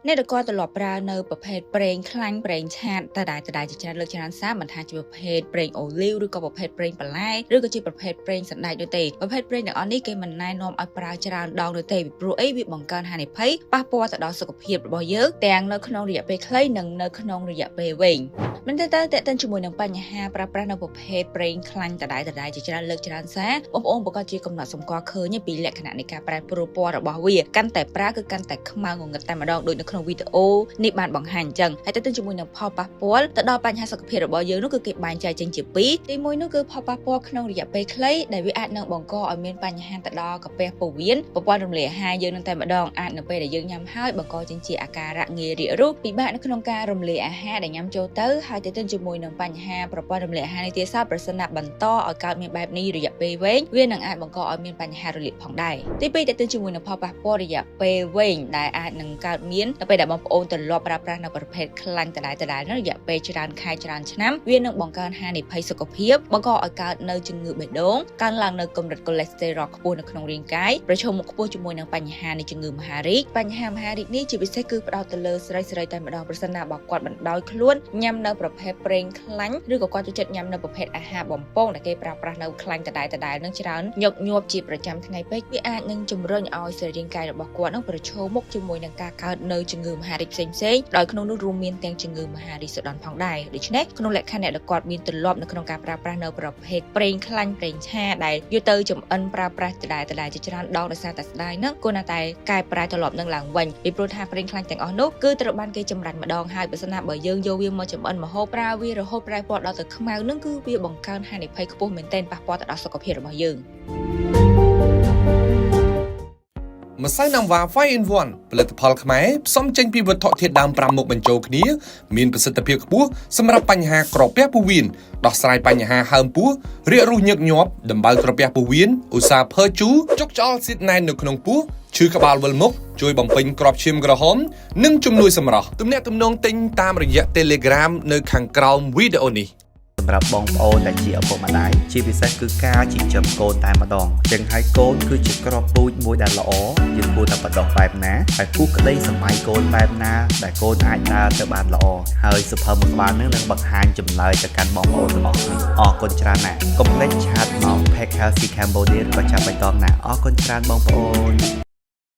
អ្នកដែលគាត់ត្រឡប់ប្រើនៅប្រភេទប្រេងខ្លាញ់ប្រេងឆាតដដែលដដែលជាច្រើនលើកច្រើនសារមិនថាជាប្រភេទប្រេងអូលីវឬក៏ប្រភេទប្រេងបន្លែឬក៏ជាប្រភេទប្រេងសណ្តែកនោះទេប្រភេទប្រេងទាំងអស់នេះគេមិនណែនាំឲ្យប្រើច្រើនដងនោះទេពីព្រោះអីវាបង្កើនហានិភ័យប៉ះពាល់ទៅដល់សុខភាពរបស់យើងទាំងនៅក្នុងរយៈពេលខ្លីនិងនៅក្នុងរយៈពេលវែងមែនទេតើតើតើជាមួយនឹងបញ្ហាប្រើប្រាស់នៅប្រភេទប្រេងខ្លាញ់ដដែលដដែលជាច្រើនលើកច្រើនសារបងប្អូនប្រកាសជាកំណត់សម្គាល់ឃើញពីលក្ខណៈនៃការប្រែប្រួលពណ៌របស់វាកាន់តែប្រើគឺកាន់តែខ្មៅងងឹតតែម្ដងដូចនៅក្នុងវីដេអូនេះបានបង្ហាញអញ្ចឹងហើយទៅជាមួយនឹងផលប៉ះពាល់ទៅដល់បញ្ហាសុខភាពរបស់យើងនោះគឺគេបែងចែកចេញជាពីរទីមួយនោះគឺផលប៉ះពាល់ក្នុងរយៈពេលខ្លីដែលវាអាចនឹងបង្កឲ្យមានបញ្ហាទៅដល់កាពះពោះវៀនប្រព័ន្ធរំលាយអាហារយើងនឹងតែម្ដងអាចនៅពេលដែលយើងញ៉ាំហើយបង្កចេញជាអាការៈងាយរាករូសពិបាកនៅក្នុងការរំលាយអាហារដែលញ៉ាំចូលទៅហើយទៅជាមួយនឹងបញ្ហាប្រព័ន្ធរំលាយអាហារនេះទៀតសោតប្រសិនណាបន្តឲ្យកើតមានបែបនេះរយៈពេលវែងវានឹងអាចបង្កឲ្យមានបញ្ហារលាកផងដែរទីពីរទៅជាមួយនឹងផលប៉ះពាល់រយៈពេលវែងដែលអាចនឹងកើតមាននៅពេលដែលបងប្អូនត្រឡប់ប្រើប្រាស់នៅប្រភេទខ្លាញ់ដដែលដដែលនោះរយៈពេលច្រើនខែច្រើនឆ្នាំវានឹងបង្កើនហានិភ័យសុខភាពបង្កឲ្យកើតនៅជំងឺបេះដូងកើនឡើងនៅកម្រិតកូលេស្តេរ៉ុលខ្ពស់នៅក្នុងរាងកាយប្រឈមមុខខ្ពស់ជាមួយនឹងបញ្ហានៃជំងឺមហារីកបញ្ហាមហារីកនេះជាពិសេសគឺផ្ដោតទៅលើស្រីស្រីតែម្ដងប្រសិនណាបើគាត់បណ្ដោយខ្លួនញ៉ាំនៅប្រភេទប្រេងខ្លាញ់ឬក៏គាត់ចូលចិត្តញ៉ាំនៅប្រភេទអាហារបំពងដែលគេប្រើប្រាស់នៅខ្លាញ់ដដែលដដែលនឹងច្រើនញឹកញាប់ជាប្រចាំថ្ងៃពេកវាអាចនឹងជំរុញឲ្យសរីរាង្គកាយរបស់គាត់នឹងប្រឈមមុខជាមួយនឹងការកើតនៅជំងឺមហារីកផ្សេងៗដោយក្នុងនោះរួមមានទាំងជំងឺមហារីកសុដន់ផងដែរដូច្នេះក្នុងលក្ខខណ្ឌអ្នកដែលគាត់មានទម្លាប់នៅក្នុងការប្រើប្រាស់នៅប្រភេទប្រេងខ្លាញ់ប្រេងឆាដែលយកទៅចំអិនប្រើប្រាស់ដដែលដដែលជាច្រើនដងដោយសារតែស្ដាយហ្នឹងគួរណាតែកែប្រែទម្លាប់នឹងឡើងវិញពីព្រោះថាប្រេងខ្លាញ់ទាំងអស់នោះគឺត្រូវបានគេចម្រាញ់ម្ដងហើយបើសិនណាបើយើងយកវាមកចំអិនម្ហូបប្រើវារហូតប្រែពណ៌ដល់ទៅខ្មៅហ្នឹងគឺវាបង្កើនហានិភ័យខ្ពស់មែនទែនប៉ះពាល់ទៅដល់សុខភាពរបស់យើង ម្សៅណាំវ៉ា 5 in 1ផលិតផលខ្មែរផ្សំចេញពីវត្ថុធាតុដើម5មុខបញ្ចូលគ្នា មានប្រសិទ្ធភាពខ្ពស់សម្រាប់បញ្ហាក្រពះពោះវៀនដោះស្រាយបញ្ហាហើមពោះរាករូសញឹកញាប់ដំបៅក្រពះពោះវៀនឧស្សាហ៍ភើជូរចុកឆ្អល់ស៊ីតណែននៅក្នុងពោះឈឺក្បាលវិលមុខជួយបំពេញគ្រាប់ឈាមក្រហមនិងជំនួយសម្រស់ទំនាក់ទំនងទិញតាមរយៈ Telegram នៅខាងក្រោមវីដេអូនេះ សម្រាប់បងប្អូនដែលជាឪពុកម្ដាយជាពិសេសគឺការចិញ្ចឹមកូនតែម្ដងចឹងហើយកូនគឺជាគ្រាប់ពូជមួយដែលល្អយើងគួរតែបណ្ដុះបែបណាហើយគូក្តីសម័យកូនបែបណាដែលកូនអាចដើរទៅបានល្អហើយសៀវភៅមួយក្បាលនឹងនឹងបង្ហាញចម្លើយទៅកាន់បងប្អូនទាំងអស់គ្នាអរគុណច្រើនណាស់កុំភ្លេច chat មក Pack Healthy Cambodia ឬក៏ចាប់បៃតងណាអរគុណច្រើនបងប្អូន។